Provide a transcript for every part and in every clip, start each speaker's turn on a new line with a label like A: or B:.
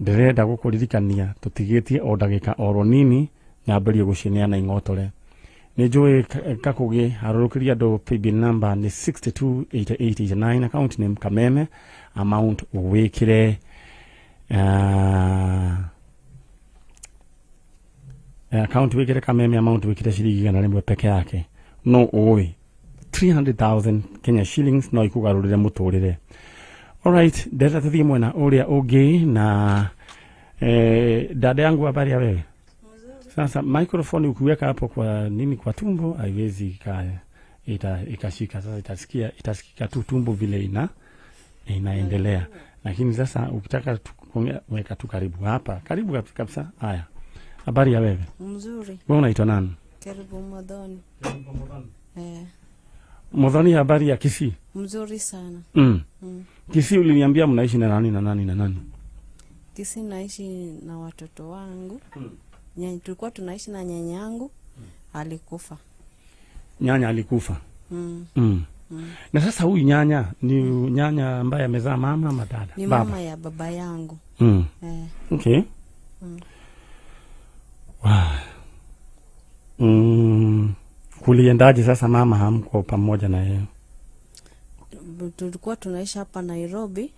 A: Ndĩrenda gũkũririkania tũtigĩtie o ndagĩka oro nini nyambĩrie gũcineana ing'otore. Nĩ njũĩ Kakũgĩ harũrũkĩria andũ paybill number nĩ 628889, account name Kameme, amount wĩkĩre account wĩkĩre Kameme, amount wĩkĩre ciringi 100 peke yake. No ũĩ 300,000 Kenya shillings no ikũgarũrĩre mũtũrĩre. Alright, ndĩrenda tũthiĩ mwena ũrĩa ũngĩ na dada yangu, habari ya wewe? Sasa microphone ukiweka hapo kwa nini, kwa tumbo haiwezi ikashika. Sasa itasikika tu tumbo vile inaendelea. Lakini sasa ukitaka kuongea weka tu karibu hapa, karibu kabisa. Haya, habari ya wewe?
B: Mzuri.
A: Wewe unaitwa nani?
B: Karibu Muthoni.
A: Muthoni, habari ya Kisii?
B: Mzuri sana.
A: Kisii uliniambia mnaishi na nani na nani na nani?
B: Kisii naishi na watoto wangu. Tulikuwa tunaishi na nyanya yangu, alikufa.
A: Nyanya alikufa. Na sasa huyu nyanya ni nyanya ambaye amezaa mama ama dada?
B: Ni mama ya baba yangu.
A: Okay. Wow. Kuliendaje sasa mama hamko pamoja na yeye?
B: Tulikuwa tunaishi hapa Nairobi.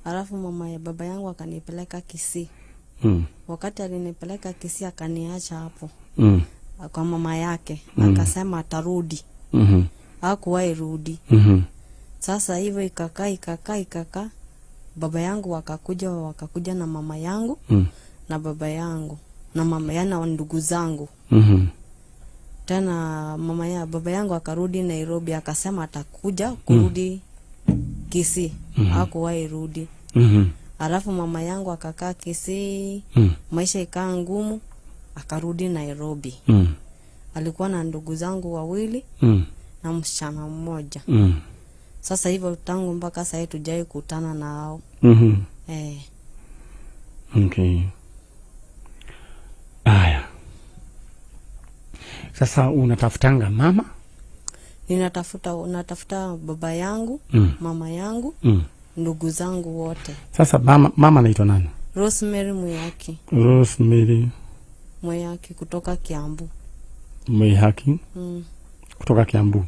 B: Alafu mama ya baba yangu akanipeleka Kisii. Wakati alinipeleka Kisii akaniacha hapo. Kwa mama yake. Akasema atarudi. Hakuwahi rudi. Sasa hivyo ikakaa. Baba yangu wakakuja na mama yangu na baba yangu na mama yana ndugu zangu. Tena mama ya baba yangu akarudi Nairobi, akasema atakuja kurudi Kisii. Hakuwahi rudi. Alafu mama yangu akakaa Kisii, maisha ikawa ngumu, akarudi Nairobi. Alikuwa na ndugu zangu wawili na msichana mmoja. Sasa hivyo tangu mpaka sasa hatujai kutana nao.
A: Okay. Aya. Sasa unatafutanga mama?
B: Ninatafuta baba yangu, mama yangu, ndugu zangu wote.
A: Sasa mama anaitwa nani?
B: Rosemary Mwihaki.
A: Rosemary
B: Mwihaki kutoka Kiambu.
A: Mwihaki? Kutoka Kiambu.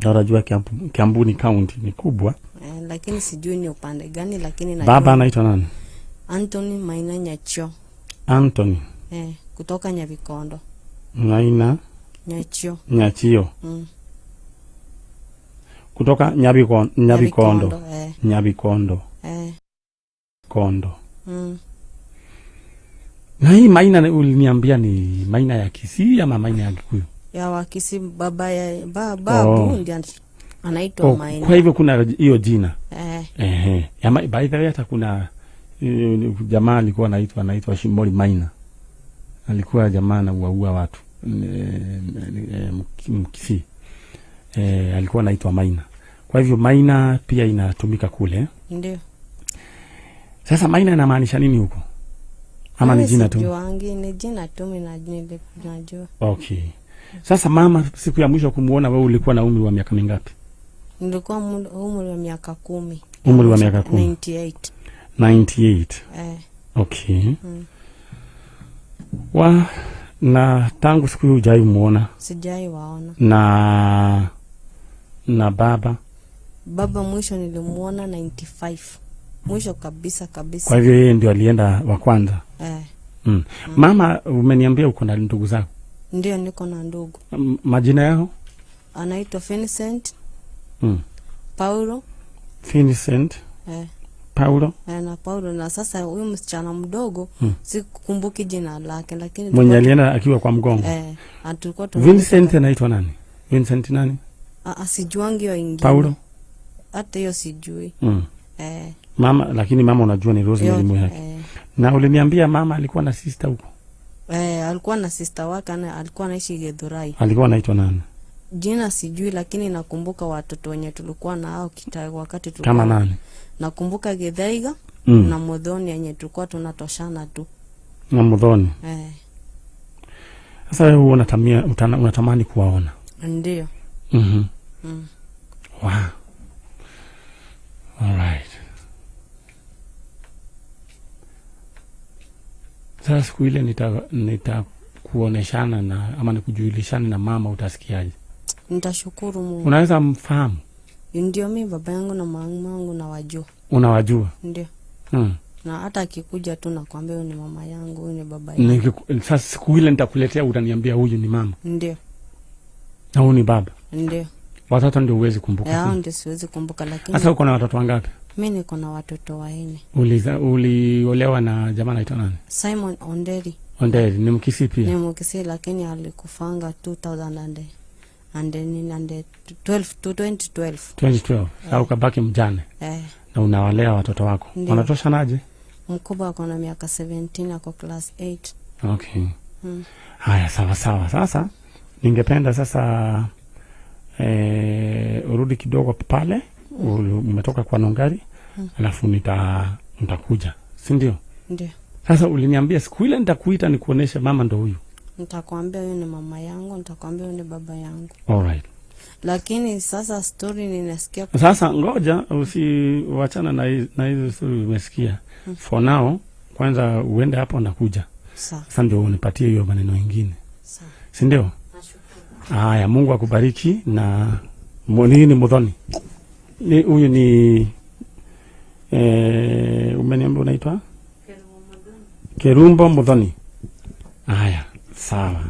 A: Unajua Kiambu ni county, ni kubwa.
B: Lakini sijui ni upande gani, lakini najua.
A: Baba anaitwa nani?
B: Anthony Maina Nyachio.
A: Anthony.
B: Kutoka Nyabikondo.
A: Maina
B: Nyachio.
A: Nyachio. Kutoka Nyabikondo. Nyabikondo. Kondo. Na hii Maina uliniambia ni Maina ya Kisii ama Maina ya Kikuyu?
B: Ya wa Kisii, baba ya babu ndiye anaitwa Maina.
A: Kwa hivyo kuna hiyo jina. Ya, by the way hata kuna jamaa alikuwa anaitwa Shimori Maina. Alikuwa jamaa na uaua watu Mkisii. Alikuwa anaitwa Maina. Kwa hivyo Maina pia inatumika kule.
B: Ndio.
A: Sasa Maina inamaanisha nini huko? Ama ni jina tu?
B: Sijuangi, ni jina tu mimi najua.
A: Okay. Sasa mama, siku ya mwisho kumuona wewe ulikuwa na umri wa miaka mingapi?
B: Nilikuwa umri wa miaka 10.
A: Umri wa miaka 10.
B: 98.
A: 98. Okay. Wa na tangu siku hiyo hujai muona?
B: Sijai waona.
A: Na baba?
B: Baba mwisho nilimuona 95. Mwisho kabisa kabisa.
A: Kwa hivyo yeye ndio alienda wa kwanza. Mama, umeniambia uko na ndugu zako?
B: Ndio, niko na ndugu.
A: Majina yao?
B: Anaitwa Vincent. Paulo.
A: Vincent. Paulo.
B: Na Paulo. Na sasa huyu msichana mdogo sikumbuki jina lake, lakini
A: mwenye alienda akiwa kwa mgongo.
B: Tulikuwa
A: Vincent anaitwa nani? Vincent nani?
B: Sijuangi hiyo ingine.
A: Paulo?
B: Hata hiyo sijui.
A: Mama, lakini mama unajua ni Rosemary Mwihaki. Na uliniambia mama alikuwa na sister huko?
B: Alikuwa na sister wake, alikuwa anaishi Githurai.
A: Alikuwa anaitwa nani?
B: Jina sijui, lakini nakumbuka watoto wenye tulikuwa nao wakati tulikuwa.
A: Kama nani?
B: Nakumbuka Githaiga na Muthoni yenye tulikuwa tunatoshana tu.
A: Na Muthoni. Sasa wewe unatamani kuwaona?
B: Ndio.
A: Wow. All right. Sasa siku ile nitakuoneshana na ama nikujulishane na mama, utasikiaje?
B: Nitashukuru Mungu.
A: Unaweza mfahamu?
B: Ndio, mi baba yangu na mama yangu nawajua.
A: Unawajua?
B: Ndio. Na hata akikuja tu nakwambia huyu ni mama yangu, huyu ni baba yangu.
A: Sasa siku ile nitakuletea, utaniambia huyu ni mama
B: Ndio.
A: na huyu ni baba.
B: Ndio.
A: Watoto ndio huwezi kumbuka.
B: Hao ndio siwezi kumbuka, lakini
A: Sasa uko na watoto wangapi?
B: mi niko na watoto 4.
A: Uliolewa na jamaa anaitwa nani?
B: Simon Onderi.
A: Onderi, ni Mkisii pia?
B: Ni Mkisii, lakini alikufanga 2012 to 2012.
A: 2012. Sasa ukabaki mjane. Na unawalea watoto wako.
B: Ndio.
A: Wanatoshanaje?
B: Mkubwa ako na miaka 17, ako class 8.
A: Okay. Haya, sawa sawa. Sasa ningependa sasa urudi kidogo pale umetoka kwa Nungari, alafu nitakuja, si ndio?
B: Ndio.
A: Sasa uliniambia siku ile nitakuita nikuoneshe mama ndo huyu.
B: Nitakwambia huyu ni mama yangu, nitakwambia huyu ni baba yangu.
A: All right.
B: Lakini sasa story ninasikia.
A: Sasa ngoja, usiwachana na hizo story umesikia. For now kwanza uende hapo nakuja.
B: Sawa.
A: Sasa ndio unipatie hiyo maneno mengine.
B: Sawa.
A: Si ndio?
B: Nashukuru.
A: Haya, Mungu akubariki. Na nini ni Muthoni? Ni huyu ni umeniambia unaitwa? Kerumbo Muthoni. Haya, sawa.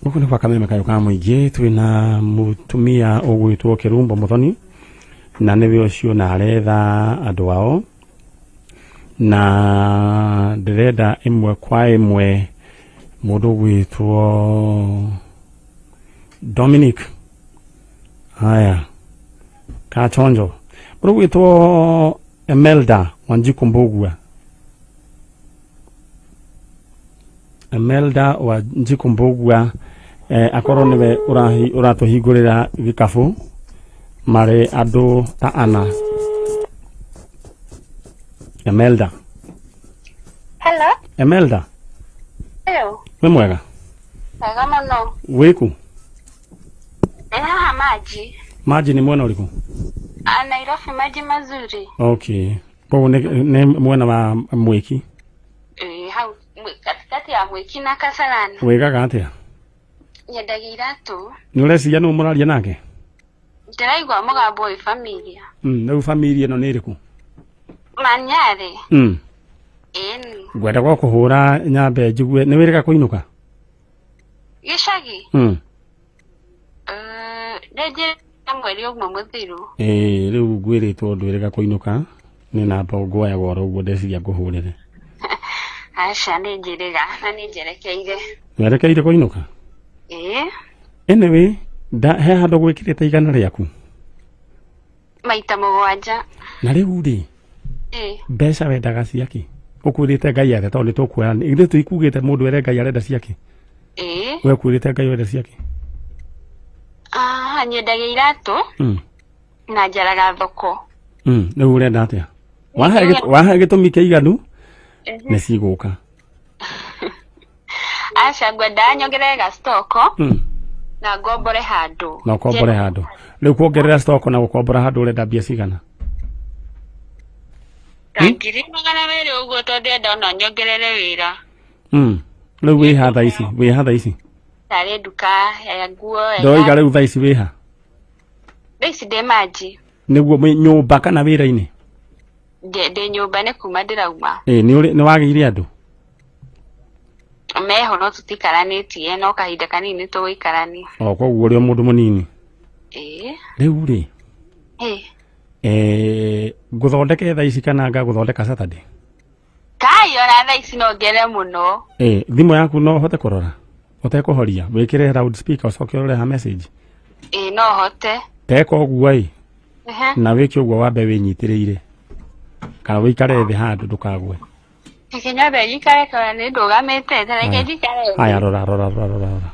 A: Guku nĩ gwa Kameme Kayũ ka Mũingĩ, twĩna mũtumia ũgwĩtwo Kerumbo Muthoni, na nĩwe ũcio na aretha andũ ao, na ndĩrenda ĩmwe kwa ĩmwe mũndũ ũgwĩtwo Dominic. Haya, Kachonjo. Mũndũ ũgwĩtwo Emelda Wanjiku Mbugua. Emelda Wanjiku Mbugua, akorwo nĩwe ũratũhingũrĩra gĩkabũ marĩ andũ ta ana. Emelda.
C: Hello.
A: Emelda.
C: Hello.
A: Wĩ mwega?
C: Mwega mũno.
A: Wĩkũ?
C: Ndĩ haha Maji.
A: Maji ni mwena ũrĩkũ?
C: Nairobi, Maji Mazuri.
A: Okay. Koguo nĩ mwena wa Mwĩki?
C: Hau katikati ya Mwĩki na Kasarani.
A: Wĩkaga atĩa?
C: Nyendagia iratũ.
A: Nĩ ũreciria nũ mũraria nake?
C: Ndĩraigua mũgambo wĩ familia.
A: Rĩu familia ĩno nĩ ĩrĩkũ?
C: Manyarĩ. Ĩni.
A: Ngwenda gwa kũhũra nyambe njigue nĩ wĩrĩga kũinũka?
C: Gĩcagi? Rĩngĩ mweri ũmwe mũthiru.
A: Rĩu ngwĩrĩtwo ndwĩrĩga kũinũka, nĩ namba nguoyaga oro ũguo ndeciria ngũhũrĩre.
C: Aca, nĩ njĩrĩga na nĩ njerekeire.
A: Werekeire kũinũka?
C: Ĩĩ.
A: Anyway, he handũ gwĩkĩrĩte 100 rĩaku?
C: Maita 7.
A: Na rĩu rĩ, mbeca wendaga ciakĩ? Ũkwĩrĩte Ngai atĩa? Tondũ nĩtũkuoya, ithuĩ tũikugĩte mũndũ ere Ngai arenda ciakĩ?
C: Ĩĩ.
A: We ũkwĩrĩte Ngai wenda ciakĩ?
C: Nyendagia iratũ. Na njaraga thoko.
A: Rĩu ũrenda atĩa? Wahe gĩtũmi kĩiganu, nĩ cigũka.
C: Aca, ngwendaga nyongerere ga stoko. Na ngombore handũ.
A: Na ũkombore handũ. Rĩu kuongerera stoko na gũkombora handũ ũrenda mbia cigana?
C: Ta 200,000 ũguo, tondũ ndĩrenda ona nyongerere wĩra.
A: Rĩu wĩha thaa ici? Wĩha thaa ici?
C: Tarĩ nduka ya nguo ya
A: Ndoiga rĩu thaa ici wĩha?
C: Thaa ici ndĩ Maji.
A: Nĩguo nyũmba kana wĩra-inĩ?
C: Ndĩ nyũmba, nĩ kuma ndĩrauma.
A: Nĩ wagĩire andũ?
C: Meho no tũtikaranĩtie, no kahinda kanini nĩ tũgũikarania.
A: O, koguo ũrĩ o mũndũ mũnini?
C: Ĩĩ.
A: Rĩu rĩ?
C: Ĩĩ.
A: Ngũthondeke thaa ici kana ngagũthondeka Saturday?
C: Kai, ona thaa ici no ngene mũno.
A: Thimũ yaku no ũhote kũrora? Ũtekũhoria, wĩkĩre loudspeaker ũcoke ũrore ha message?
C: Ĩĩ, no hote.
A: Teka ũguo ĩ. Na wĩke ũguo wambe wĩnyitĩrĩire. Kana wĩikare thĩ handũ ndũkagwe.
C: Reke nyambe njikare kana nĩ ndũgamĩte, ta reke njikare thĩ.
A: Haya, rora, rora, rora, rora, rora.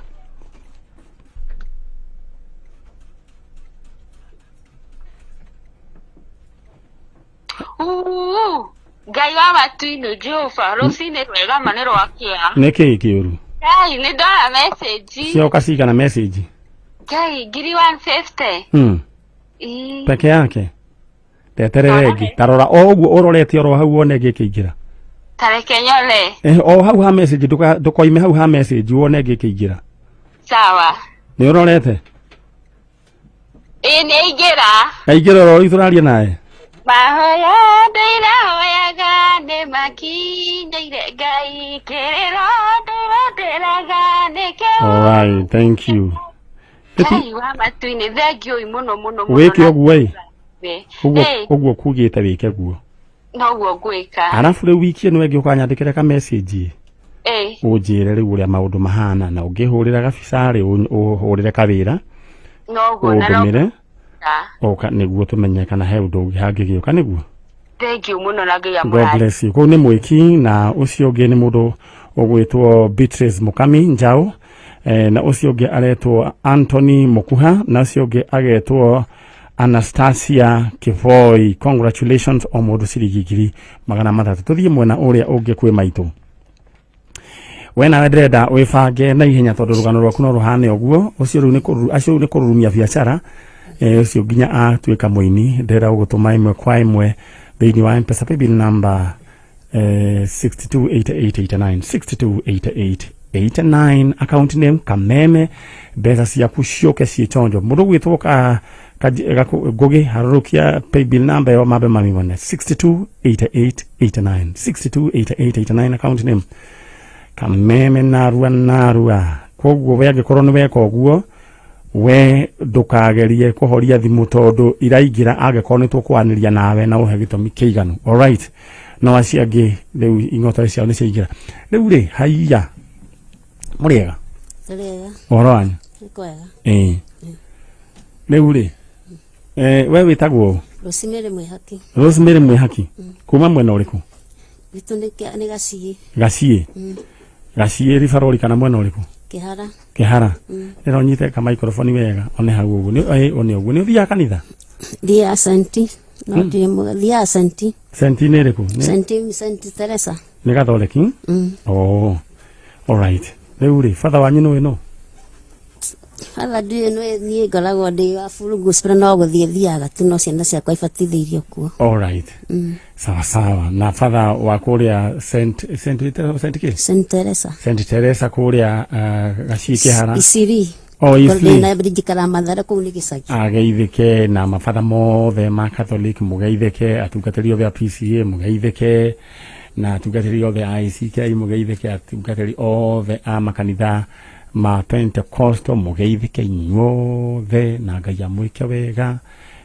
C: Ngai wa matu-inĩ, Jehova, rũcinĩ rwega ma nĩ rwakĩa.
A: Nĩ kĩĩ kĩũru?
C: Ngai, nĩ ndona message.
A: Cioka cigana message?
C: Ngai, ngiri 150. Ĩĩ.
A: Peke yake? Ndeterere ĩngĩ. Ta rora o ũguo ũrorete oro hau wone ĩngĩ ĩkĩingĩra.
C: Tareke nyone.
A: O hau ha message, ndũkoime hau ha message wone ĩngĩ ĩkĩingĩra.
C: Sawa.
A: Nĩ ũrorete?
C: Ĩĩ, nĩ aingĩra.
A: Aingĩra oro rĩu tũraria nawe.
C: Mahoya ndĩrahoyaga nĩ makinyĩire Ngai, kĩrĩro ndĩrenderaga nĩkĩo.
A: Alright, thank you.
C: Ngai wa matu-inĩ, thengiũi mũno mũno mũno.
A: Wĩke ũguo ĩ.
C: Ĩ.
A: Ũguo ũguo kugĩte wĩke guo.
C: Noguo ngwĩka.
A: Arabu rĩu wiki ĩno ĩngĩ ũkanyandĩkĩre ka message
C: Ĩ.
A: ũnjĩre rĩu ũrĩa maũndũ mahana, na ũngĩhũrĩra gabica rĩ, ũhũrĩre kawĩra
C: Noguo na
A: ũndũmĩre
C: noguo.
A: ũka nĩguo tũmenye kana he ũndũ ũngĩ hangĩgĩũka nĩguo.
C: Thengiũ mũno na Ngai
A: God
C: amũrathime.
A: bless you. Kũu nĩ mwĩki, na ũcio ũngĩ nĩ mũndũ ũgwĩtwo Beatrice Mukami Njau, na ũcio ũngĩ aretwo Anthony Mukuha, na ũcio ũngĩ agetwo Anastasia Kivoi. Congratulations o mũndũ ciringi 300,000. Tũthiĩ mwena ũrĩa ũngĩ kwĩ maitũ. We nawe ndĩrenda wĩbange na ihenya tondũ rũgano rwaku no rũhane ũguo. Ũcio rĩu nĩ acio rĩu nĩ kũrurumia biacara, ũcio nginya atuĩka mũini. Ndĩrenda gũgũtũma ĩmwe kwa ĩmwe thĩinĩ wa M-Pesa paybill number 628889, 628889, account name Kameme. Mbeca ciaku ciũke ciĩ chonjo. Mũndũ gwĩtwo ka Ngũgĩ harũrũkia paybill number ĩyo mambe mamĩone, 628889, 628889, account name Kameme. Narua narua. Koguo we angĩkorwo nĩ weka ũguo, we ndũkagerie kũhoria thimũ tondũ iraingĩra angĩkorwo nĩ tũkwanĩria nawe na ũhe gĩtũmi kĩiganu. Alright, no acio angĩ rĩu ing'oto ciao nĩ ciaingĩra rĩu rĩ. Haiya, mũrĩega?
B: Tũrĩega.
A: Ũhoro wanyu?
B: Nĩ kwega.
A: Ĩĩ, rĩu rĩ, we wĩtagwo ũ?
B: Rosemary Mwĩhaki.
A: Rosemary Mwĩhaki, kuma mwena ũrĩkũ?
B: Gwitũ nĩ Gaciĩ.
A: Gaciĩ? Gaciĩ ribarori kana mwena ũrĩkũ?
B: Kĩhara.
A: Kĩhara. Rĩra ũnyite ka microphone wega one hau ũguo nĩ one ũguo. Nĩ ũthiaga kanitha?
B: Thiaga Senti. No ndirĩ thiaga Senti.
A: Senti nĩ ĩrĩkũ?
B: Senti Teresa.
A: Nĩ Gathoreki? Oh, alright. Rĩu rĩ, batha wanyu nĩ nũ?
B: Batha ndiũĩ, nĩ niĩ ngoragwo ndĩ wa full gospel, no gũthiĩ thiaga tu, no ciana ciakwa ibatithĩirio kuo.
A: Alright, sawa sawa. Na fatha wa kũrĩa Saint kĩ?
B: Saint Teresa.
A: Saint Teresa kũrĩa Gaciĩ Kĩhara.
B: Isiri.
A: Oh, Isli.
B: Ndĩna njikara Mathare, kũu nĩ gĩcagi.
A: Ageithĩke na mabatha mothe ma Catholic mũgeithĩke, atungatĩri othe a PCA mũgeithĩke, na atungatĩri othe a ICK mũgeithĩke, atungatĩri othe a makanitha ma Pentecostal mũgeithĩke inyuothe, na Ngai amwĩke wega.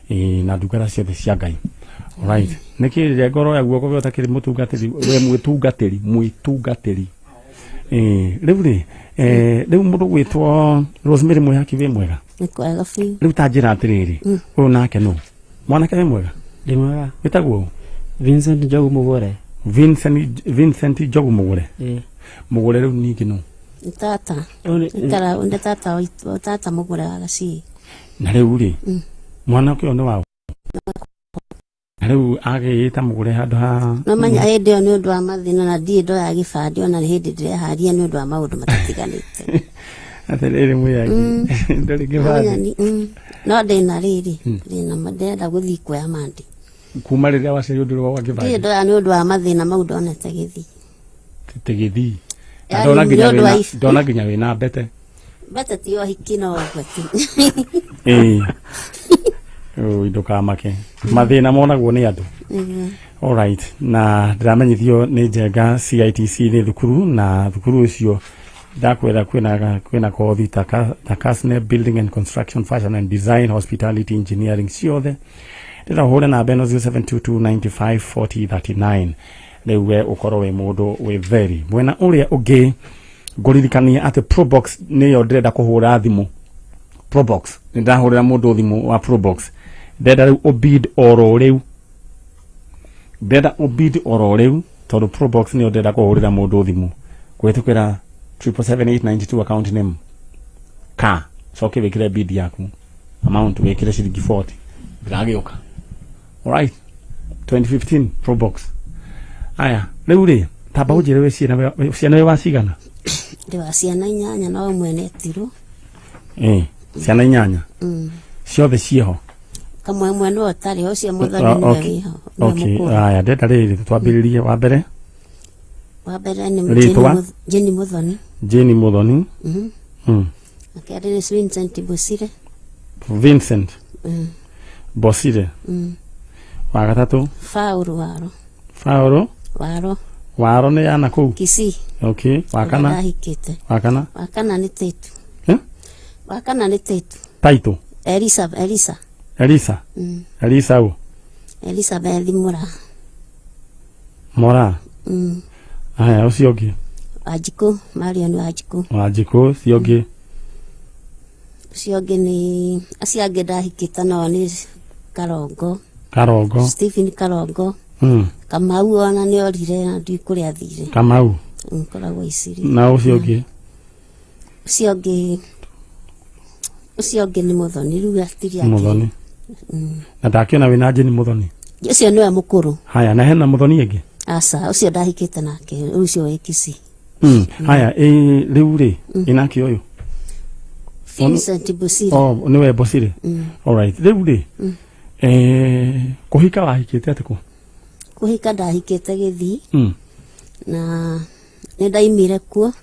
A: Ĩĩ, na ndungata ciothe cia Ngai. Alright, nĩkĩ rĩrĩa ngoro ya guoko we ũtakĩrĩ mũtungatĩri, we mwĩtungatĩri? Ĩĩ, rĩu rĩ, rĩu mũndũ gwĩtwo Rosemary Mwĩhaki, wĩ mwega?
B: Nĩ kwega biũ.
A: Rĩu ta njĩra atĩrĩrĩ, ũyũ nake nũ mwanake? Wĩ mwega?
D: Ndĩ mwega.
A: Wĩtagwo ũ?
D: Vincent Njogu Mũgũre.
A: Vincent Njogu Mũgũre?
D: Ĩĩ.
A: Mũgũre rĩu ningĩ nũ?
B: Nĩ tata.
D: Ũyũ
B: Nĩ tata witũ, tata Mũgũre wa Gaciĩ.
A: Na rĩu rĩ, mwanake ũyũ nĩ waũ? Na rĩu agĩĩta Mũgũre handũ ha?
B: No manya hĩndĩ ĩyo nĩ ũndũ wa mathĩna, na ndirĩ ndoya gĩbandĩ ona nĩ hĩndĩ ndĩreharia nĩ ũndũ wa maũndũ matatiganĩte.
A: Atĩrĩrĩ mwĩyagi, ndũrĩ
B: Nomenya
A: kĩbandĩ?
B: No ndĩna rĩrĩ, ndĩna ndĩrenda gũthiĩ kuoya mandĩ.
A: Kuma rĩrĩa waciarirwo ndũrĩ wa
B: Ndirĩ
A: kĩbandĩ?
B: ndoya nĩ ũndũ wa mathĩna mau ndonete gĩthiĩ.
A: Tĩgĩthii na
B: Yaani
A: ndona nginya
B: nĩ ũndũ wa
A: ndona nginya wĩna mbete.
B: Mbete ti ũhiki, no ũguo tu.
A: Ĩĩ. Ũi, ndũkamake, mathĩna monagwo nĩ andũ.
B: Nĩguo.
A: Alright, na ndĩramenyithio nĩ Njenga CITC nĩ thukuru, na thukuru ũcio ndakwĩra kwĩna kothi ta Kasne, Building and Construction, Fashion and Design, Hospitality Engineering, ciothe. Ndĩrenda ũhũre namba ĩno, 0722954039. Rĩu we ũkorwo wĩ mũndũ wĩ very mwena ũrĩa ũngĩ. Ngũririkania atĩ Probox nĩyo ndĩrenda kũhũra thimũ. Probox, nĩ ndahũrĩra mũndũ thimũ wa Probox. Ndĩrenda rĩu ũbid oro rĩu, ndĩrenda ũbid oro rĩu, tondũ Probox nĩyo ndĩrenda kũhũrĩra mũndũ thimũ kũhĩtũkĩra 777892, account name ka coke wĩkĩre bid yaku, amount wĩkĩre ciringi 40 ndĩragĩũka. Alright, 2015 Probox. Aya, rĩu rĩ, tamba ũnjĩre we ciana wĩ wacigana?
B: Ndĩ wa ciana inyanya, no ũmwe nĩ etirwo.
A: Ĩĩ, ciana inyanya? Ciothe ciĩho?
E: Kamwe mwe no ũtarĩ ũcio Muthoni nĩwe wĩho.
A: Okay, haya ndenda rĩrĩ twambĩrĩrie wa mbere.
E: Wa mbere nĩ Jane Muthoni.
A: Jane Muthoni.
E: Akerĩ nĩ Vincent Bosire.
A: Vincent Bosire. Wa gatatũ
E: Faulu Waro.
A: Faulu
E: Waro.
A: Waro nĩ yana kũu
E: Kisii.
A: Okay, wa kana. Wa kana.
E: Wa kana nĩ Taitu. Wa kana nĩ Taitu.
A: Taitu.
E: Elisa Elisa.
A: Elisa. Elisa u.
E: Elizabeth Mura.
A: Mura. Haya ũcio ũngĩ.
E: Wanjikũ, Marion Wanjikũ.
A: Wanjikũ ũcio ũngĩ.
E: Ũcio ũngĩ nĩ acio angĩ ndahikĩte nao nĩ Karongo.
A: Karongo.
E: Stephen Karongo. Kamau ona nĩ orire na ndiũĩ kũrĩa athire.
A: Kamau.
E: Ngoragwo Isiri.
A: Na ũcio ũngĩ.
E: Ũcio ũngĩ. Ũcio ũngĩ nĩ Muthoni rĩu hatirĩ angĩ.
A: Muthoni. Na ndakĩona wĩna Jane Muthoni.
E: Ũcio nĩwe mũkũrũ.
A: Haya na hena Muthoni ĩngĩ.
E: Aca ũcio ndahikĩte nake ũcio wĩ Kisii.
A: Haya rĩu rĩ ĩnake ũyũ.
E: Vincent Bosire.
A: Oh nĩwe Bosire. All right rĩu rĩ kũhika wahikĩte atĩ kũ?
E: Kũhika ndahikĩte Gĩthii. Na nĩ ndaimire kuo.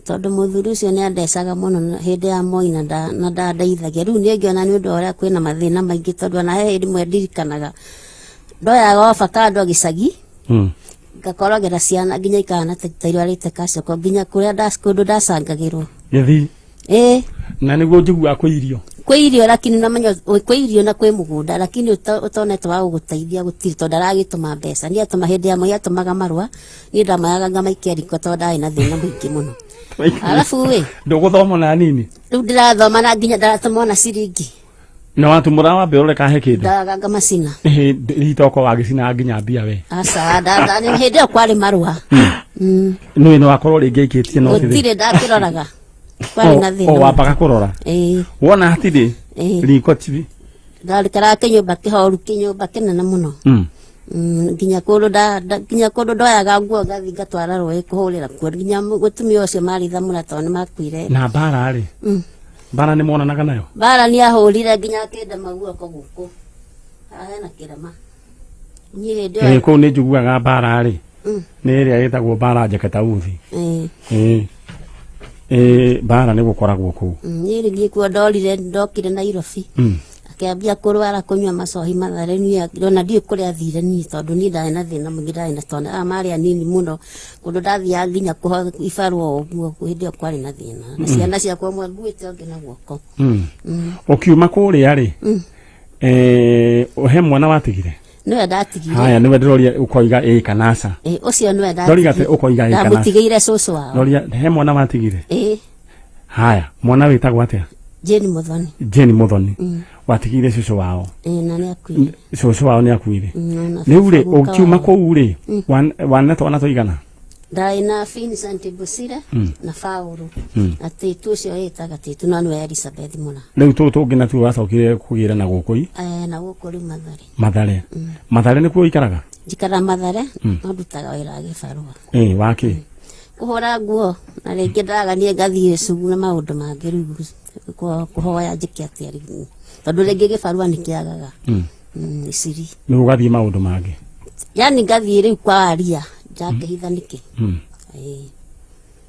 E: Tondũ mũthuri ũcio nĩ andecaga mũno hĩndĩ ya Moi na ndandeithagia. Rĩu niĩ ngĩona nĩ ũndũ wa ũrĩa kwĩna mathĩna maingĩ tondũ ona he hĩndĩ ĩmwe ndirikanaga ndoyaga avocado gĩcagi ngakorogera ciana nginya ikahana ta irwarĩte kacoko nginya kũrĩa kũndũ ndacangagĩrwo.
A: Gĩthii.
E: Ĩĩ.
A: Na nĩguo njiguaga kwĩ irio.
E: Kwĩ irio lakini namenya kwĩ irio na kwĩ mũgũnda lakini ũtonete wa gũgũteithia gũtirĩ tondũ ndaragĩtũma mbeca. Niĩ atũma hĩndĩ ya Moi atũmaga marũa niĩ ndamayaga ngamaikia riko tondũ ndarĩ na thĩna mũingĩ mũno. Alafu we
A: ndũgũthoma na nini?
E: Rĩu ndĩrathoma na nginya ndaratũma ona ciringi.
A: Na watumũra wambe ũrore kahe kĩndũ.
E: Ndaga ngamacina.
A: Ritoko wagĩcina nginya mbia we.
E: Aca hĩndĩ ĩyo kwarĩ marũa.
A: Nĩũĩ no akorwo rĩngĩ aikĩtie no
E: gũtirĩ ndakĩroraga. Kwarĩ na thĩna.
A: O wambaga kũrora.
E: Ĩĩ.
A: Wona hatirĩ riko tibi.
E: Ndarikaraga kĩnyũmba kĩhoru kĩnyũmba kĩnene mũno. Nginya kũndũ nginya kũndũ ndoyaga nguo ngathiĩ ngatwara rũĩ kũhũrĩra kuo nginya mũtumia ũcio maritha mũra tondũ nĩmakuire.
A: Na mbara rĩ? Mbara nĩ monanaga nayo?
E: Mbara nĩ ahũrire nginya akĩndema guoko gũkũ. Haha hena kĩrema. Niĩ hĩndĩ ĩyo
A: kũu nĩ njiguaga mbara rĩ. Nĩ ĩrĩa ĩtagwo mbara Njeketauthi. Mbara nĩ gũkoragwo kũu.
E: Niĩ rĩ kuo ndorire ndokire Nairobi. Akĩambia kũrwara kũnyua macohi Mathare niĩ ona ndiũĩ kũrĩa athire niĩ tondũ niĩ ndarĩ na thĩna mũingĩ ndarĩ na tondũ aya marĩ anini mũno kũndũ ndathiaga nginya kũhoya ibarũa ũguo hĩndĩ ĩyo kwarĩ na thĩna. Na ciana ciakwa ũmwe nguĩte ũngĩ na guoko.
A: Ũkiuma kũrĩa rĩ he mwana watigire?
E: Nĩwe ndatigire.
A: Haya nĩwe ndĩroria ũkoiga ĩĩ kana aca.
E: Ũcio nĩwe ndatigire.
A: Ndoria atĩ ũkoiga ĩĩ kana aca.
E: Ndamũtigĩire cũcũ wao.
A: Ndoria he mwana watigire?
E: Ĩĩ.
A: Haya mwana wĩtagwo atĩa?
E: Jane Muthoni.
A: Jane Muthoni. Watigire cũcũ wao.
E: Ĩĩ na nĩ akuire.
A: Cũcũ wao nĩ akuire. Rĩu rĩ ũkiuma kũu rĩ wana twana tũigana?
E: Ndarĩ na Vincent Bosire na Faulu. Na Taitu ũcio ĩtaga Taitu no nĩwe Elizabeth Mura.
A: Rĩu tũtũ tũngĩ natuo wacokire kũgĩra na gũkũ i?
E: Na gũkũ rĩu Mathare.
A: Mathare. Mathare nĩkuo ũikaraga?
E: Njikaraga Mathare no ndutaga wĩra wa gĩbarũa.
A: Wa kĩ?
E: Kũhũra nguo na rĩngĩ ndaga niĩ ngathiĩ cugu na maũndũ mangĩ rĩu kũhoya njĩke atĩa rĩu tondũ rĩngĩ gĩbarũa nĩ kĩagaga. Isiri.
A: Rĩu ũgathiĩ maũndũ mangĩ?
E: Yani ngathiĩ rĩu kwa waria njakĩhitha nĩkĩ.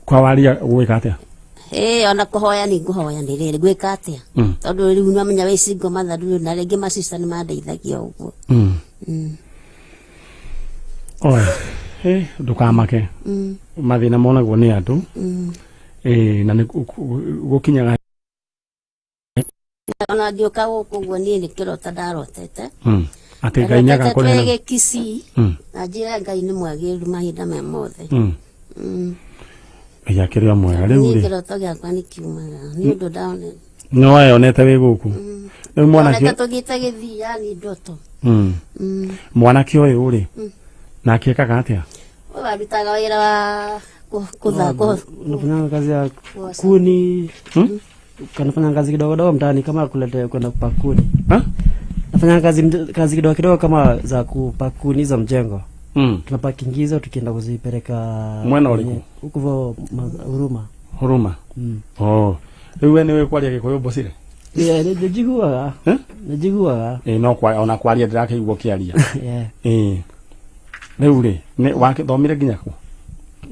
A: Kwa waria gwĩka atĩa?
E: Ona kũhoya nĩ ngũhoya nĩ rĩrĩ gwĩka atĩa tondũ rĩu nĩwamenya wĩ single mother rĩu na rĩngĩ masista nĩ mandeithagia ũguo.
A: Oe ndũkamake. Mathĩna monagwo nĩ andũ. Na nĩ gũkinyaga
E: ona ngĩũka gũkũ ũguo niĩ nĩ kĩrota ndarotete.
A: Atĩ Ngai nĩagakũrehe
E: twĩ Kisii na njĩra Ngai nĩ mwagĩrĩru mahinda me mothe.
A: Ngai akĩrĩ o mwega rĩu rĩ.
E: Kĩroto gĩakwa nĩ kiumaga nĩ ũndũ ndaonete.
A: Nĩ weyonete wĩ gũkũ. Rĩu mwanake
E: tũthiĩte Gĩthii yani ndoto.
A: Mwanake ũyũ rĩ nake ekaga atĩa?
E: Ũyũ arutaga wĩra wa
D: Nafanya kazi ya kuni. Kanafanya kazi kidogo kidogo mtaani kama kuleta kwenda kupakuni. Nafanya kazi kidogo kidogo kama za kupakuni za mjengo. Tunapakingiza tukienda kuzipeleka
A: mwena ũrĩkũ?
D: Huko Huruma.
A: Huruma. Oh. Rĩu we nĩwe kwaria Gĩkũyũ Bosire?
D: Nĩ njiguaga.
A: Eh?
D: Nĩ njiguaga.
A: Ĩ no kwa ona kwaria ndĩrakĩigua ũkĩaria.
D: Yeah.
A: Ĩ rĩu rĩ nĩ wakĩthomire nginya kũ?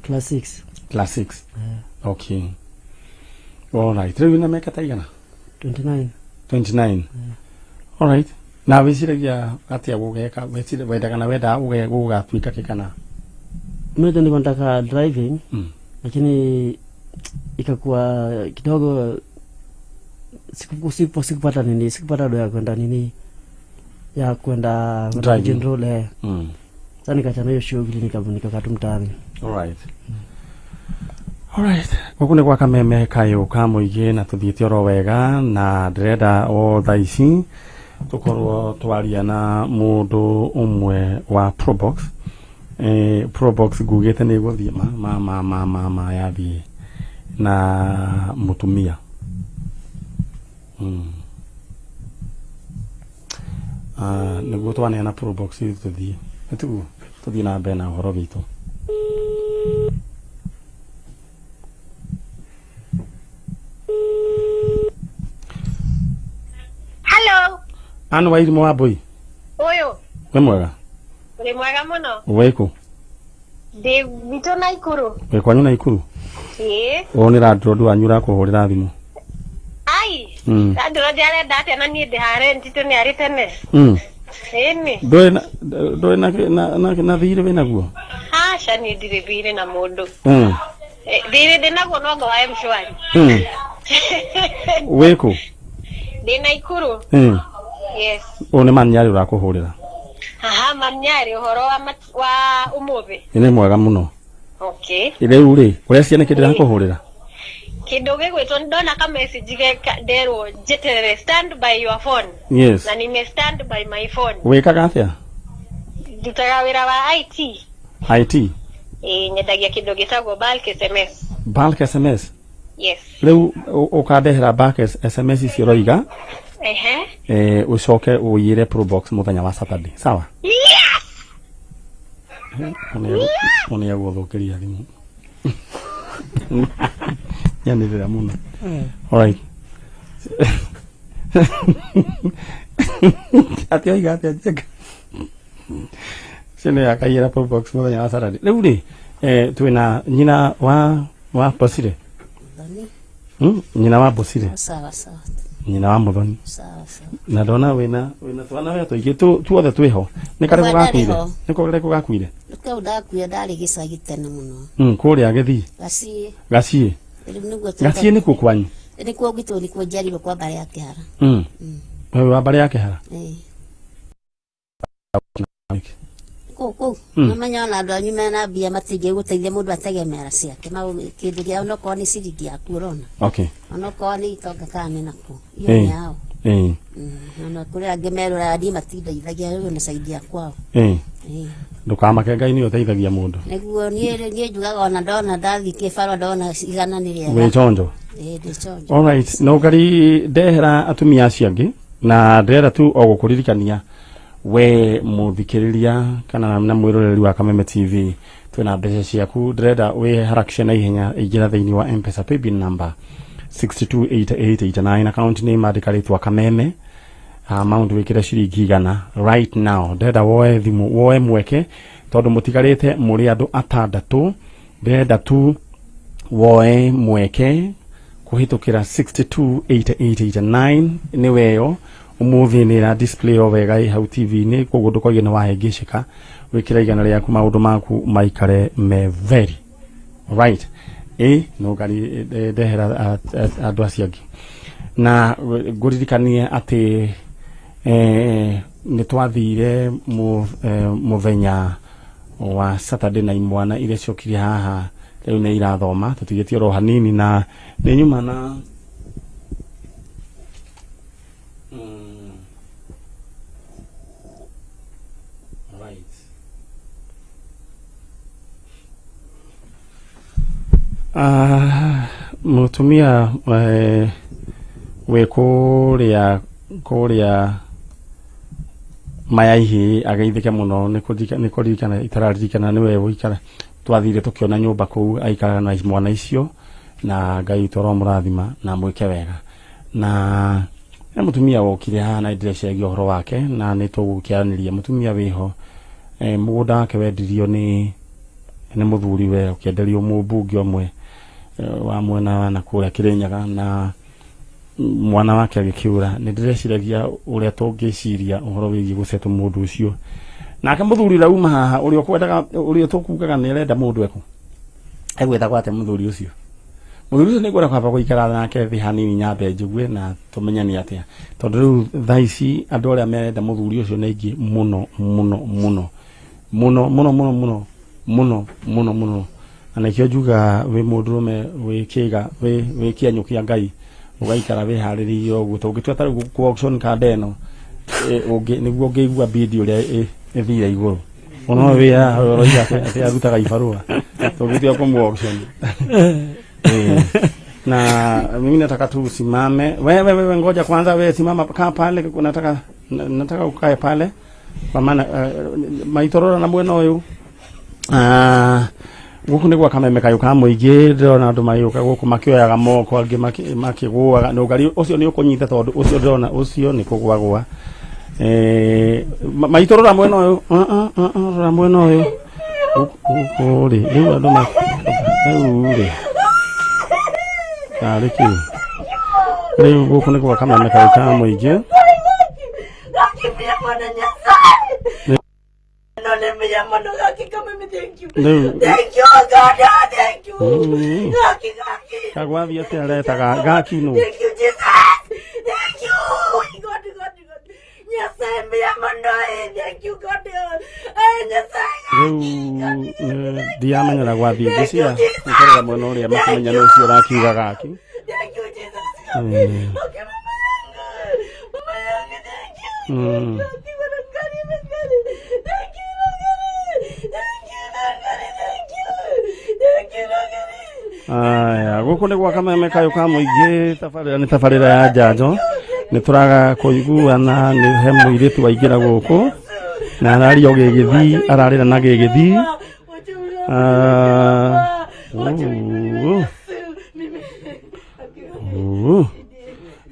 D: Class 6.
A: Class 6. Okay. All right. Rĩu wĩna mĩaka ta igana?
D: 29.
A: 29. All right. Na wĩciragia atĩa gũgeka wĩciragia wendaga na wendaga gũgatuĩka kĩ kana?
D: Mimi nilikuwa nataka driving. Lakini ikakuwa kidogo sikupata nini, sikupata do ya kwenda nini, ya kwenda
A: Driving.
D: kujienroll, eh. Sasa nikaachana hiyo shughuli, nikakaa tu mtaani.
A: All right. All right. Gũkũ nĩ gwa Kameme kayũ ka mũingĩ na tũthiĩte oro wega na ndĩrenda o thaa ici tũkorwo twaria na mũndũ ũmwe wa Probox. Probox ngugĩte nĩ ĩgũthiĩ ma ma ma ma ma ma yathiĩ na mũtumia. Nĩguo twaneana Probox ithuĩ tũthiĩ. Nĩtiguo tũthiĩ na mbere na ũhoro witũ.
C: Hello.
A: Anne Wairimu wa Mbui.
C: Ũyũ.
A: Wĩ mwega?
C: Ũrĩ mwega mũno.
A: Wĩ kũ?
C: Ndĩ gwitũ Naikuru.
A: Wĩ kwanyu Naikuru?
C: Ĩĩ.
A: Ũyũ nĩ landlord wanyu ũrakũhũrĩra thimũ.
C: Ai. Landlord arenda atĩa na niĩ ndĩ harĩa ntitũ nĩ arĩ tene. Ĩni.
A: Ndũrĩ na thirĩ wĩ naguo?
C: Aca niĩ ndirĩ thirĩ na mũndũ. Thirĩ ndĩ naguo no anga wa M-Shwari.
A: Wĩ kũ?
C: Ndĩ Naikuru. Yes.
A: Ũyũ nĩ Manyarĩ ũrakũhũrĩra.
C: Aha, Manyarĩ ũhoro wa ũmũthĩ.
A: Nĩ mwega mũno.
C: Okay.
A: Rĩu rĩ, ũreciria nĩkĩ ndĩrakũhũrĩra?
C: Kĩndũ gĩgwĩtwo ndona ka message nderwo njeterere stand by your phone.
A: Yes.
C: Na nime stand by my phone.
A: Wĩkaga atĩa?
C: Ndutaga wĩra wa IT.
A: IT?
C: Ĩĩ, nyendagia kĩndũ gĩtagwo bulk SMS.
A: Bulk SMS?
C: Yes.
A: Rĩu ũkandehera bulk SMS icio ũroiga.
C: Ehe.
A: Ũcoke ũiyĩre Probox mũthenya wa Saturday. Sawa?
C: Yes!
A: Nĩ egũthũkĩria thimũ. Nyanĩrĩra mũno. All right. Atĩ oiga atĩa Njenga? Ũcio nĩwe akaiyĩra Probox mũthenya wa Saturday. Rĩu rĩ, twĩna nyina wa Bosire. Nyina wa Bosire.
E: Sawa sawa.
A: Nyina wa Muthoni.
E: Sawa sawa.
A: Na ndona wĩna twana we tũingĩ tuothe twĩho. Nĩ karĩkũ gakuire? Nĩ karĩkũ gakuire?
E: Kau ndakuire ndarĩ gĩcagi tene mũno.
A: Kũrĩa gĩthii?
E: Gaciĩ.
A: Gaciĩ. Gaciĩ nĩkuo kwanyu?
E: Nĩkuo gwitũ, nĩkuo njiarirwo kwa mbarĩ ya Kĩhara.
A: Wewe wa mbarĩ ya Kĩhara?
E: Ĩĩ. Kũu. Mamenya ona andũ anyu mena mbia matingĩgũteithia mũndũ ategemera ciake. Kĩndũ kĩa onokorwo nĩ ciringi yaku ũrona.
A: Okay.
E: Onokorwo nĩ itonga kana nĩ nakũ. Iyo nĩ yao. Ona kũrĩ angĩ merũraga niĩ matindeithagia rĩu na side ya kwao.
A: Ndũkamake Ngai nĩwe ũteithagia mũndũ.
E: Nĩguo niĩ njugaga ona ndona ndathiĩ kĩbarũa ndona igana nĩ rĩega.
A: Wĩ chonjo?
E: Ĩĩ, ndĩ chonjo.
A: All right. No ngari ndehera atumia acio angĩ na ndĩrenda tu o gũkũririkania we mũthikĩrĩria kana na mwĩroreri wa Kameme TV twĩna mbeca ciaku ndĩrenda wĩharakishe na ihenya ingĩra thĩinĩ wa M-Pesa paybill number 628889 account name andĩka rĩtwa Kameme amount wĩkĩre ciringi 100 right now. Ndĩrenda woe thimũ woe mweke tondũ mũtigarĩte mũrĩ andũ atandatũ. Ndĩrenda tu woe mweke kũhĩtũkĩra 628889 nĩweyo ũmũthĩ nĩ ĩra display o wega ĩ hau TV-inĩ koguo ndũkoige nĩ wahĩngĩcĩka wĩkĩre 100 rĩaku maũndũ maku maikare me very right. No ngari ndehera andũ acio angĩ na ngũririkanie atĩ nĩ twathire mũthenya wa Saturday na imwana iria ciokire haha rĩu nĩ irathoma tũtigĩtie oro hanini na nĩ nyuma na right. Mũtumia wĩ kũrĩa Mayaihi ageithĩke mũno nĩ kũririkana itararirikana nĩwe gũikara twathire tũkĩona nyũmba kũu aikaraga na mwana icio na Ngai witũ aromũrathima na mwĩke wega na Na mutumia wokire haha na ndĩreciria ũhoro wake na nĩ tũgũkĩaranĩria mutumia wĩho mũgũnda wake wendirio nĩ mũthuri we ũkĩenderio mũmbunge ũmwe wa mwena wa na kũrĩa Kĩrĩnyaga na mwana wake agĩkĩũra. Nĩ ndĩreciragia ũrĩa tũngĩciria ũhoro wĩgiĩ gũcetwo mũndũ ũcio. Nake mũthuri ũrĩa uma haha ũrĩa ũkwendaga ũrĩa tũkugaga nĩ arenda mũndũ eku egwĩtagwo atĩa mũthuri ũcio? Mũthuri ũcio nĩngwenda kwamba gũikara nake thĩ hanini nyambe njigue na tũmenyane atĩa, tondũ rĩu thaa ici andũ arĩa marenda mũthuri ũcio nĩ aingĩ mũno mũno mũno mũno mũno mũno mũno mũno mũno mũno, na nĩkĩo njugaga wĩ mũndũrũme wĩ kĩga wĩ kĩenyũ kĩa Ngai ũgaikara wĩharĩrĩirie ũguo. Tũngĩtua ta rĩu kũ auction kanda ĩno nĩguo ũngĩigua bidi ũrĩa ĩthire igũrũ. Ona wĩ haha ũroiga atĩ arutaga ibarũa, tũngĩtua kũmũ auction. Na mimi nataka tu usimame. Wewe ngoja kwanza, wewe simama, kaa pale, nataka ukae pale kwa maana maitorora na mwena uyu. Guku nĩ gwa Kameme Kayũ ka mũingĩ, ndĩrona andũ magĩũka gũkũ makĩoyaga moko, angĩ makĩgũaga. Na ũgari ũcio nĩ ũkũnyita tondũ ũcio ndĩrona ũcio nĩ kũgwagwa. Maitorora mwena ũyũ, rora mwena ũyũ gũkũ rĩ, rĩu andũ rĩu rĩ tarĩ kĩ rĩu gũkũ nĩ gwa Kameme Kayũ ka mũingĩ. Kagwathi atĩa aretaga gaki nũ? Rĩu ndiamenyera gwathiĩ ngĩcia gũkorera mwena ũrĩa makĩmenya nĩ ũcio ũrakiuga gaki. Aya, gũkũ nĩ gwa Kameme Kayũ ka mũingĩ, tabarĩra nĩ tabarĩra ya njanjo. Nĩ tũraga kũiguana, nĩ he mũirĩtu waingĩra gũkũ na araria o gĩgĩthii, ararĩra na gĩgĩthii.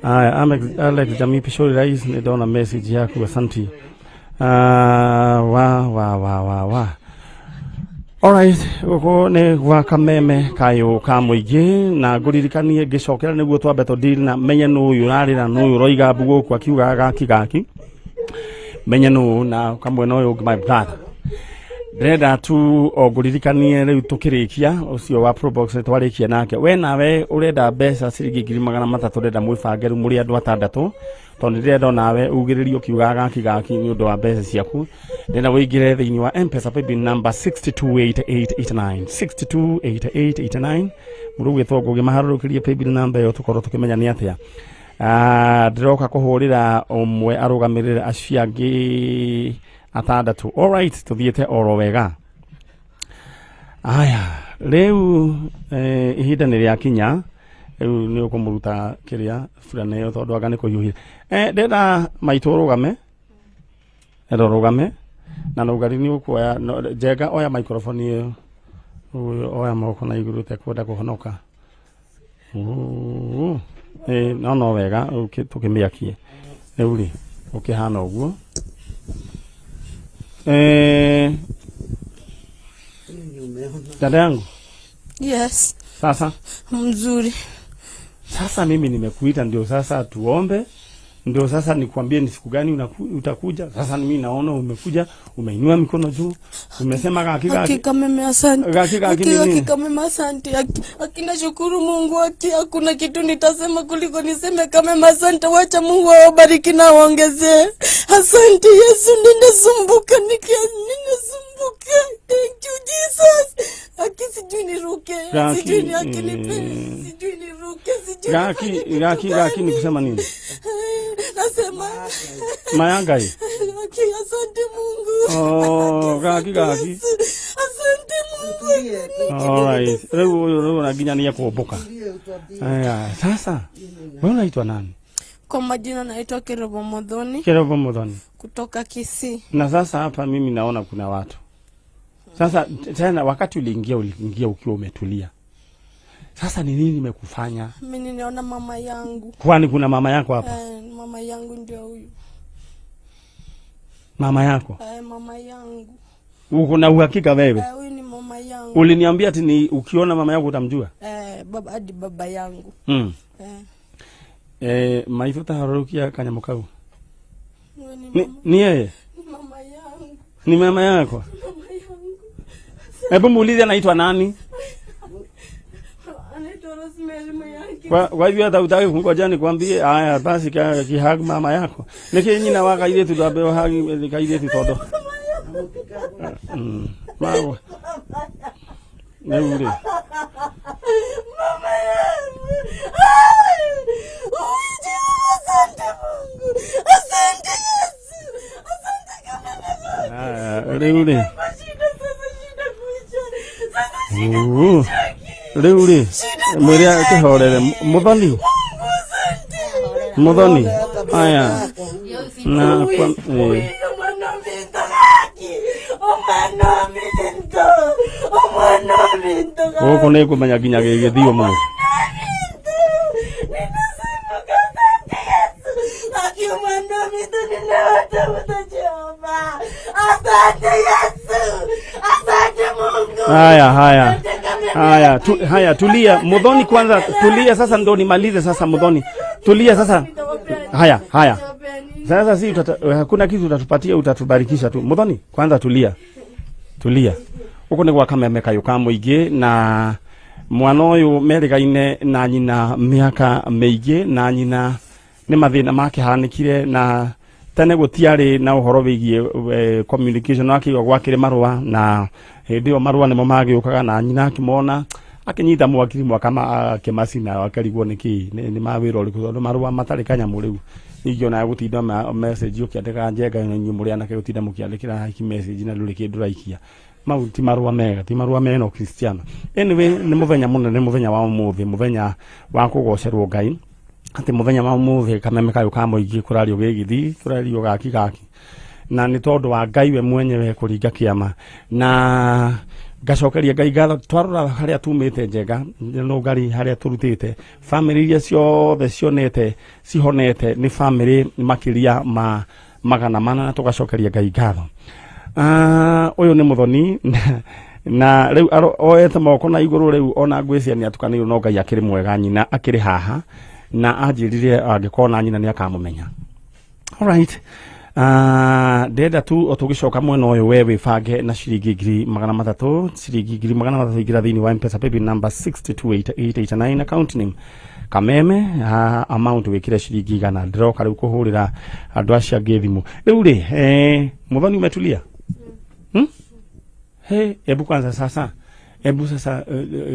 A: Aya, Alex Jamii Pishori Rais, nĩ ndona message yaku, asanti. Wa. Alright, gũkũ nĩ gwa Kameme Kayũ ka mũingĩ, na ngũririkanie ngĩcokera nĩguo twambe tũ deal na menye nũ ũyũ ũrarĩra, nũ ũyũ ũroiga mbu gũkũ akiugaga gaki gaki, menye nũ na kamwena ũyũ ũngĩ my brother. Ndĩrenda tu o ngũririkanie rĩu tũkĩrĩkia ũcio wa Probox twarĩkia nake. We nawe ũrenda mbeca ciringi 300,000 ũrenda mwĩbange rĩu mũrĩ andũ atandatũ, tondũ ndĩrenda nawe ugĩrĩrie ũkiugaga gaki gaki nĩ ũndũ wa mbeca ciaku. Ndĩrenda wĩingĩre thĩinĩ wa M-Pesa paybill number 628889 628889. Mũndũ ũgwĩtwo Ngũgĩ maharũrũkĩrie paybill number ĩyo tũkorwo tũkĩmenya nĩ atĩa. Ndĩroka kũhũrĩra ũmwe arũgamĩrĩre acio angĩ atandatũ. Alright, tũthiĩte oro wega. Aya, rĩu ihinda nĩ rĩakinya, rĩu nĩ ũkũmũruta kĩrĩa burana ĩyo tondũ anga nĩ kũhiũhire. Ndĩrenda maitũ ũrũgame, ndĩrenda ũrũgame na nũgari nĩ ũkuoya njenga, oya microphone ĩyo, oya moko na igũrũ ũtekwenda kũhonoka. No wega tũkĩmĩakie. Rĩu rĩ ũkĩhana ũguo. Dada yangu.
B: Yes.
A: Sasa
B: mzuri.
A: Sasa mimi nimekuita ndio sasa tuombe, ndio sasa nikwambie ni siku gani utakuja. Sasa mimi naona umekuja, umeinua mikono juu, umesema gaki gaki.
B: Hakika mimi asante.
A: Gaki gaki nini?
B: Hakika mimi asante. Hakika shukuru Mungu, hakuna kitu nitasema kuliko niseme kama mimi asante. Wacha Mungu awabariki na awaongezee. Asante Yesu, ninasumbuka ninasumbuka. Thank you Jesus. Aki sijui niruke, sijui ni akinipe, sijui niruke, sijui
A: gaki gaki gaki ni kusema nini?
B: Nasema
A: mayangai.
B: Aki asante Mungu.
A: Oh, gaki gaki.
B: Asante Mungu.
A: All right. Leo na ginya ni ya kuoboka. Aya, sasa wewe unaitwa nani?
B: Kwa majina naitwa Kerobo Modhoni.
A: Kerobo Modhoni.
B: Kutoka Kisii.
A: Na sasa hapa mimi naona kuna watu. Sasa tena wakati uliingia ukiwa umetulia. Sasa ni nini nimekufanya?
B: Mimi niliona mama yangu.
A: Kwani kuna mama yako hapa?
B: Mama yangu ndio huyu.
A: Mama yako?
B: Mama yangu.
A: Uko na uhakika wewe?
B: Huyu ni mama yangu.
A: Uliniambia ati ni ukiona mama yako utamjua?
B: Baba hadi baba yangu.
A: Maitho taharukia kanyamũ kau. Ni yeye?
B: Ni mama yangu.
A: Ni mama yako?
B: Mama yangu.
A: Hebu muulize anaitwa nani?
B: Anaitwa Rosemary Mwangi.
A: Kwa hivyo hata utaki kungoja nikwambie haya basi kihag mama yako. Niki nyina wa kairĩtu ndambe hag kairĩtu tondu. Mago. Nĩ rĩ.
B: Mama yangu. Asante Mungu. Asante Yesu. Asante kama Mungu.
A: Rĩu rĩ.
B: Shida sasa shida kuisha. Sasa shida.
A: Rĩu rĩ. Mwĩre akĩhorere Muthoni. Muthoni. Aya. Na kwa gũkũ nĩ ngũmenya nginya gĩgĩthio mũno. Haya haya. Haya, haya tulia Muthoni kwanza, tulia sasa ndo nimalize sasa Muthoni. Tulia sasa. Haya, haya. Sasa si hakuna kitu utatupatia, utatubarikisha tu. Muthoni kwanza tulia. Tulia. Uko ni gwa Kameme Kayũ ka Mũingĩ na mwana ũyũ merĩgaine na nyina mĩaka mĩingĩ na nyina nĩ mathĩna makĩhanĩkire na tene gũtiarĩ na ũhoro wĩgiĩ communication no akĩigua gwakĩrĩ marũa na hĩndĩ ĩyo marũa nĩmo magĩũkaga na nyina akĩmona akĩnyita mwakiri mwaka akĩmacina akarigwo nĩkĩ nĩ mawĩra ũrĩkũ tondũ marũa matarĩ kanyamũ rĩu ningĩ gũtinda message ũkĩandĩka njenga inyuĩ mũrĩ anake gũtinda mũkĩandĩkĩra haki message na ndũrĩ kĩndũ ũraikia mau ti marũa mega ti marũa mena Kristiano. Anyway nĩ mũthenya mũnene mũthenya wa ũmũthĩ mũthenya wa kũgocerwo Ngai atĩ mũthenya wa ũmũthĩ Kameme Kayũ ka Mũingĩ kũrario gĩgĩthi kũrario gaki gaki na nĩ tondũ wa Ngai we mwenyewe kũringa kĩama na ngacokeria Ngai ngatho twarora harĩa tumĩte Njenga no ngari harĩa tũrutĩte family iria ciothe cionete cihonete nĩ family makĩria ma 400 na tũgacokeria Ngai ngatho. Ũyũ nĩ Muthoni na rĩu oete moko na igũrũ rĩu ona ngwĩcia nĩ atukanĩirwo no Ngai akĩrĩ mwega nyina akĩrĩ haha na anjĩrire angĩkorwo na nyina nĩ akamũmenya. Alright. Ndenda tu tũgĩcoka mwena ũyũ we wĩbange na ciringi 300,000 ciringi 300,000 ingĩra thĩinĩ wa M-Pesa paybill number 628889 account name Kameme amount wĩkĩre ciringi 100 ndĩroka rĩu kũhũrĩra andũ acio angĩ thimũ rĩu rĩ Muthoni umetulia? Hey, hebu kwanza sasa. Hebu sasa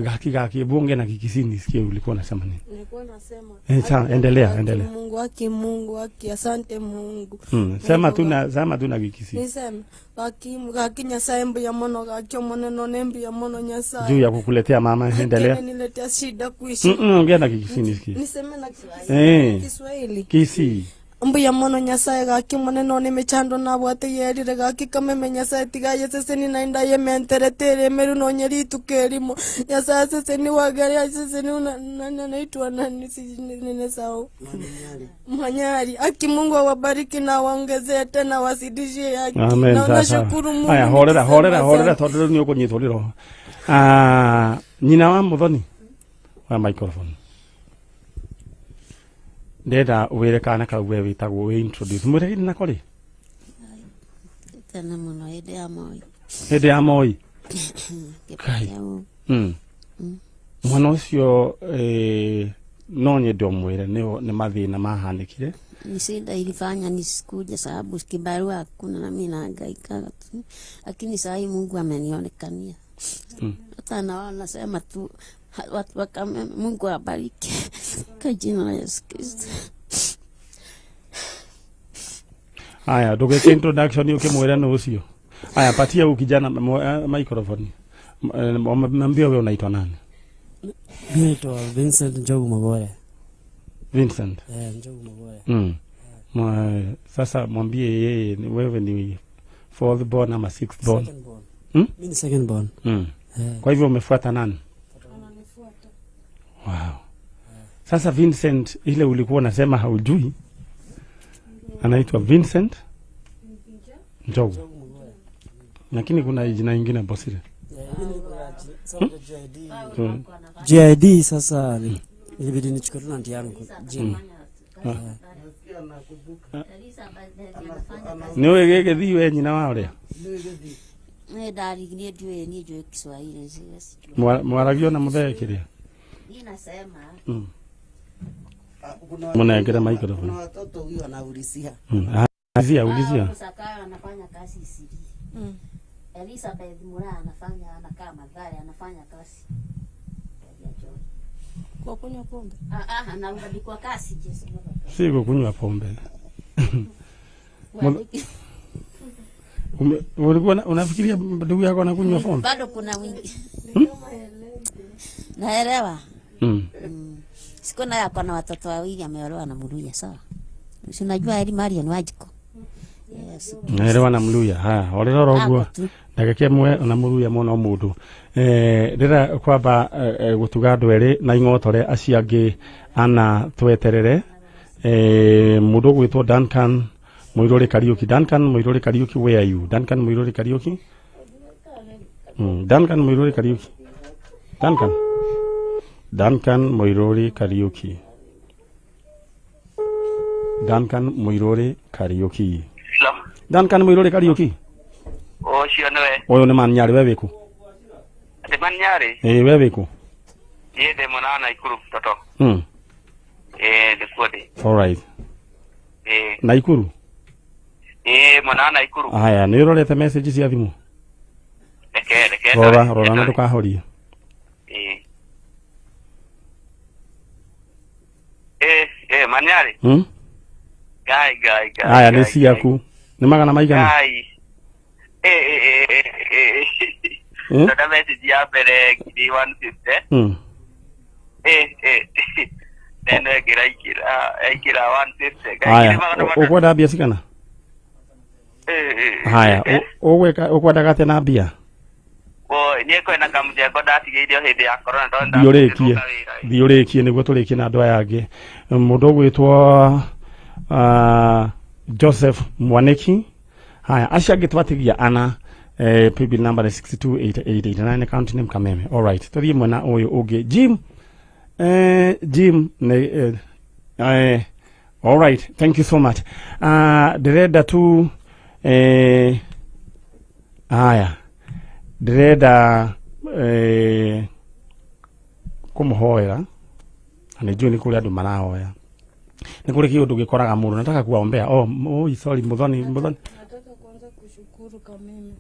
A: gaki gaki hebu ongea na Kikisii nisikie ulikuwa unasema nini.
B: Nilikuwa nasema.
A: Sawa, endelea, endelea.
B: Mungu wake, Mungu wake, asante Mungu.
A: Sema tu na sema tu na Kikisii.
B: Niseme gaki gaki Nyasaye mbuya mono gaki omoneno nembi ya mono Nyasaye.
A: Juu ya kukuletea mama, endelea.
B: Niletea shida kuishi.
A: Ongea na Kikisii nisikie.
B: Niseme na Kiswahili. Kiswahili.
A: Kisii.
B: Mbuya mono Nyasaye gaki moneno ne mechando nabwate yerire gaki Kameme Nyasaye tigaye seseni nainda ye menteretere meru no nyeritu kerimo Nyasaye seseni wagari seseni nani anaitwa nani nimesahau Manyari aki Mungu awabariki na waongezee tena wasidishie haki.
A: Amen.
B: Na nashukuru Mungu.
A: Haya horera horera horera tondu ni ukunyitwo ni roho. Nyina wa Muthoni wa microphone ndenda wire kana kau we witagwo we introduce mwire nako ri
E: tena muno hĩndĩ ya Moi.
A: Hĩndĩ ya Moi. Mwana ũcio no nyende ũmwĩre nĩ mathĩna mahanĩkire.
E: Ni shida ilifanya nisikuja sababu kibarua hakuna na mimi nahangaika tu, lakini saa hii Mungu amenionekania. Hata na nasema tu watu wa Kameme, Mungu awabariki kwa jina la Yesu Kristo.
A: Haya, ndugeke introduction ukimwira nĩ ũcio. Haya, patia huyu kijana microphone. Mwambie wewe unaitwa nani?
D: Mimi naitwa Vincent Njogu Magore.
A: Vincent.
D: Njogu Magore.
A: Sasa mwambie yeye wewe ni fourth born ama sixth born?
D: Second born. Mimi ni second born.
A: Kwa hivyo umefuata nani? Wow. Sasa Vincent, ile ulikuwa unasema haujui. Anaitwa Vincent Njogu. Lakini kuna jina ingine Bosire.
D: GID sasa ilibidi nichukue tu na anti yangu jina.
A: Ni wewe gĩgĩthiĩ we nyina wa ũrĩa?
E: Nĩ ndari niĩ ndiũĩ niĩ njũĩ Kiswahili sijui.
A: Mwaragio na mũthee kĩrĩa?
E: Niĩ nasema
A: Mũnengere microphone.
F: Kuna watoto huyu anaulizia.
A: Ulizia, ulizia.
E: Sakayo anafanya kazi Isili. Elizabeth Mura anafanya anakaa Mathare anafanya kazi.
B: Kwa kunywa pombe?
E: Anaandikwa kazi Jesu.
A: Si kunywa pombe. Ulikuwa unafikiria ndugu yako anakunywa pombe?
E: Bado kuna wingi. Naelewa. Siku naye ako na watoto wawili ameolewa na Mluya, sawa? Si unajua Eli Marian Wajiko. Yes.
A: Naelewa na Mluya. Ha, orero roguo. Ndagĩka ĩmwe na Mluya mũno mũndũ. Ndĩra kwamba gũtuga andũ erĩ na ing'otore acio angĩ ana tweterere. Mũndũ ũgwĩtwo Duncan Muiruri Kariuki. Duncan Muiruri Kariuki, where are you? Duncan Muiruri Kariuki? Duncan Muiruri Kariuki. Duncan. Duncan Muiruri Kariuki. Duncan Muiruri Kariuki. Duncan Muiruri Kariuki.
G: Ũcio nĩwe.
A: Ũyũ nĩ Manyarĩ, we wĩkũ?
G: Atĩ Manyarĩ?
A: Ĩĩ, we wĩkũ?
G: Niĩ ndĩ mwena wa Naikuru, toto. Ĩĩ, ndĩkuo ndĩ.
A: All right.
G: Ĩĩ.
A: Naikuru?
G: Ĩĩ, mwena wa Naikuru.
A: Haya, nĩ ũrorete message cia thimũ?
G: Reke.
A: Rora, rora na ndũkahorie.
G: Ĩĩ. Ĩĩ, Manyarĩ? Ngai, ngai, ngai.
A: Haya, nĩ ciaku. Nĩ magana maigana?
G: Ngai. Ndona message ya mbere ngiri 150. Neno ĩngĩ ĩraingĩra 150.
A: Haya, ũkwenda mbia cigana? Haya, ũkwendaga atĩa na mbia?
G: Niĩ kwĩna kamũcengo ndatigĩirio hĩndĩ ya corona tondũ
A: thiĩ ũrĩkie nĩguo tũrĩkie na andũ aya angĩ. Mũndũ ũgwĩtwo Joseph Mwaniki. Haya, acio angĩ twatigia ana. PB number 628889 account name Kameme. All right, tuthiĩ mwena ũyũ ũngĩ. Jim. Jim ne all right, thank you so much. Ndĩrenda tu haya. Ndĩrenda kũmũhoera. Na nĩ njũĩ nĩ kũrĩ andũ marahoya. Nĩ kũrĩ kĩũndũ gĩkoraga mũndũ nataka kuwaombea. Oh, sorry, Muthoni.
B: Nataka kuanza kushukuru Kameme.